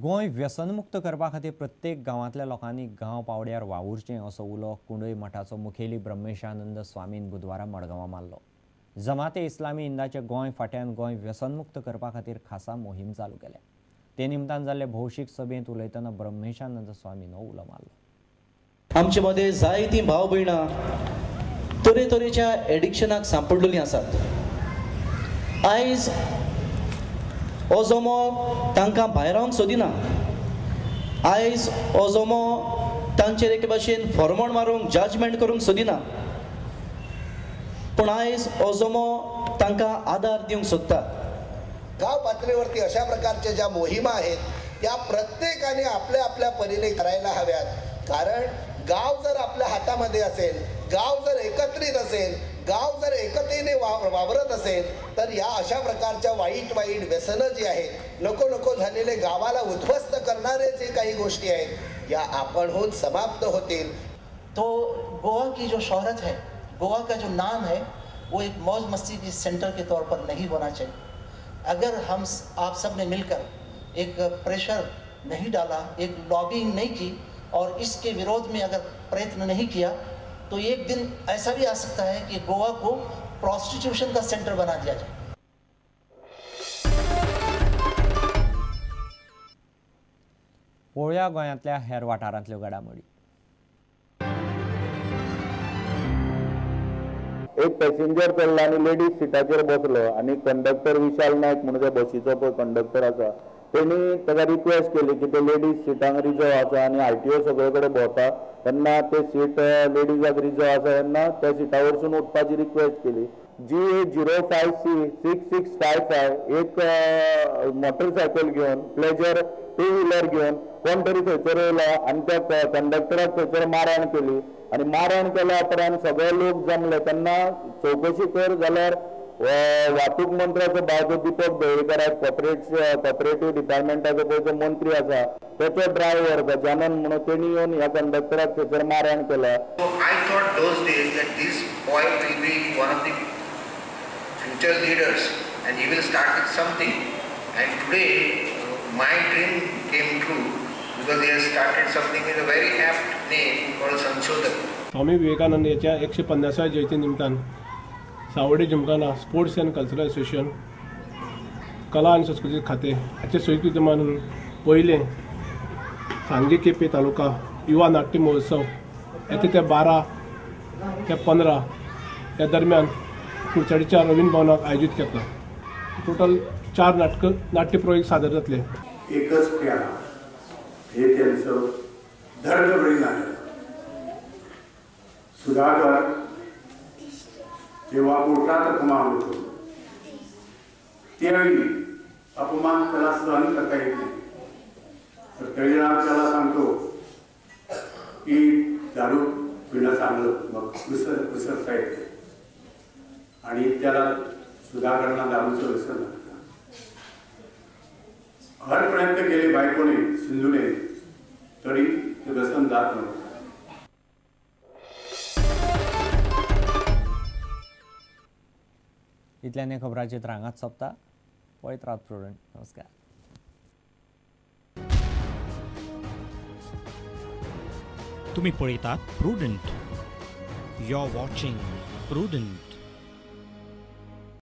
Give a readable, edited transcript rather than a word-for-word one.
गोंय व्यसनमुक्त करपा खातीर प्रत्येक गांवांतल्या लोकांनी गांव पावड्यार वावुरचें असो उलो कुंडय मठाचो मुखेली ब्रह्मेशानंद स्वामीन बुधवारा मडगांवां मारलो। जमाते इस्लामी हिंदाचे गोंय फाट्यान गोंय व्यसनमुक्त करपा खातीर खासा मोहीम चालू केल्या। ते निमतान जाल्ले भौशीक सभेंत उलयतना ब्रह्मेशानंद स्वामीन हो उलो मारलो। आमचे मदें जायतीं भाव भयणां तरेतरेच्या एडिक्शनाक सांपडलेलीं आसात। आयज हो जमो तांकां भायरावंक सोदिना, आयज हो जमो तांचेर एके भाशेन फॉर्मोण मारूंक, जजमेंट करूंक सोदिना, पूण आयज हो जमो तांकां आदार दिवंक सोदता। गाव पातळीवरती अशा प्रकारच्या ज्या मोहिमा आहेत त्या प्रत्येकाने आपल्या आपल्या परीने करायला हव्यात। कारण गाव जर आपल्या हातामध्ये असेल, गाव जर एकत्रित असेल, गाव जर एकतेने वावरत असेल तर या अशा प्रकारच्या वाईट वाईट व्यसनं जी आहेत, नको नको झालेले गावाला उद्ध्वस्त करणारे जे काही गोष्टी आहेत या आपणहून समाप्त होतील। तो गोवा की जो शोहरत है, गोवा का जो नाम है, वो एक मौज मस्ती के सेंटर के तौर पर नहीं होना चाहिए। अगर हम आप सब ने मिलकर एक प्रेशर नहीं डाला, एक लॉबिंग नहीं की और इसके विरोध में अगर प्रयत्न नहीं किया तो एक दिन ऐसा भी आ सकता है कि गोवा को प्रोस्टिट्यूशन का सेंटर बना दिया जाए। पळोवया गोंयांतल्या हेर वाठारांतल्यो घडामोडी। एक पॅसेंजर चडलो आनी लेडीज सिटाचेर बसलो आनी कंडक्टर विशाल नायक म्हणून जो बसीचो पळय कंडक्टर आसा तेणी ताका रिक्वेस्ट केली की ते लेडीज सिटांक रिजर्व आसा आनी आरटीओ सगळे कडेन भोंवता तेन्ना ते सीट लेडीजाक रिजर्व आसा तेन्ना त्या सिटा वरसून उठपाची रिक्वेस्ट केली। GA 05C 6655 एक मोटरसायकल घेवन प्लेजर टू व्हिलर घेवन कोण तरी थंयसर येयलो आनी त्या कंडक्टराक थंयसर मारहाण केली आनी मारहाण केल्या उपरांत सगळे लोक जमले तेन्ना चवकशी कर जाल्यार वाहतूक मंत्र्याचो भाव जो दीपक ढवळीकर कॉपरेटिव्ह डिपार्टमेंटाचो पळय जो मंत्री आसा तेचो ड्रायव्हर गजानन म्हणून तेणी येवन ह्या कंडक्टराक थंयसर मारहाण केल्या। I thought those days that this boy will be one of the future leaders and he will start with something. And today my dream came true because he has started something with a very apt name called Sanshodhak. Swami Vivekananda याच्या 150व्या जयंती निमतान Savode Gymkhana sports and cultural association कला आनी संस्कृती खातें हाचे संयुक्त विद्यमान पयलें सांगे केपें तालुका युवा नाट्य महोत्सव येता ते 12 ते 15 ह्या दरम्यान कुडचडीच्या रवींद्र भवनाक आयोजीत केला। टोटल 4 नाटक नाट्यप्रयोग सादर जातले। एकच प्याला हे त्यांचं दर्दभरी नाटक। सुधाकर जेव्हा कोर्टात अपमान होतो त्यावेळी अपमान त्याला सहन करता येत नाही, तर तळीराम त्याला सांगतो की दारू पिणं चांगलं, मग विसरता येते आणि त्याला सुधाकरांना दारूचं व्यसन लागतं। हर प्रयत्न केले बायकोने सिंधूने तरी ते व्यसन जात नव्हतं। इतल्याने खबरांचे रांगात सोंपता। पळयत रावत प्रुडंट। नमस्कार। तुम्ही पळयतात Prudent. You are watching Prudent.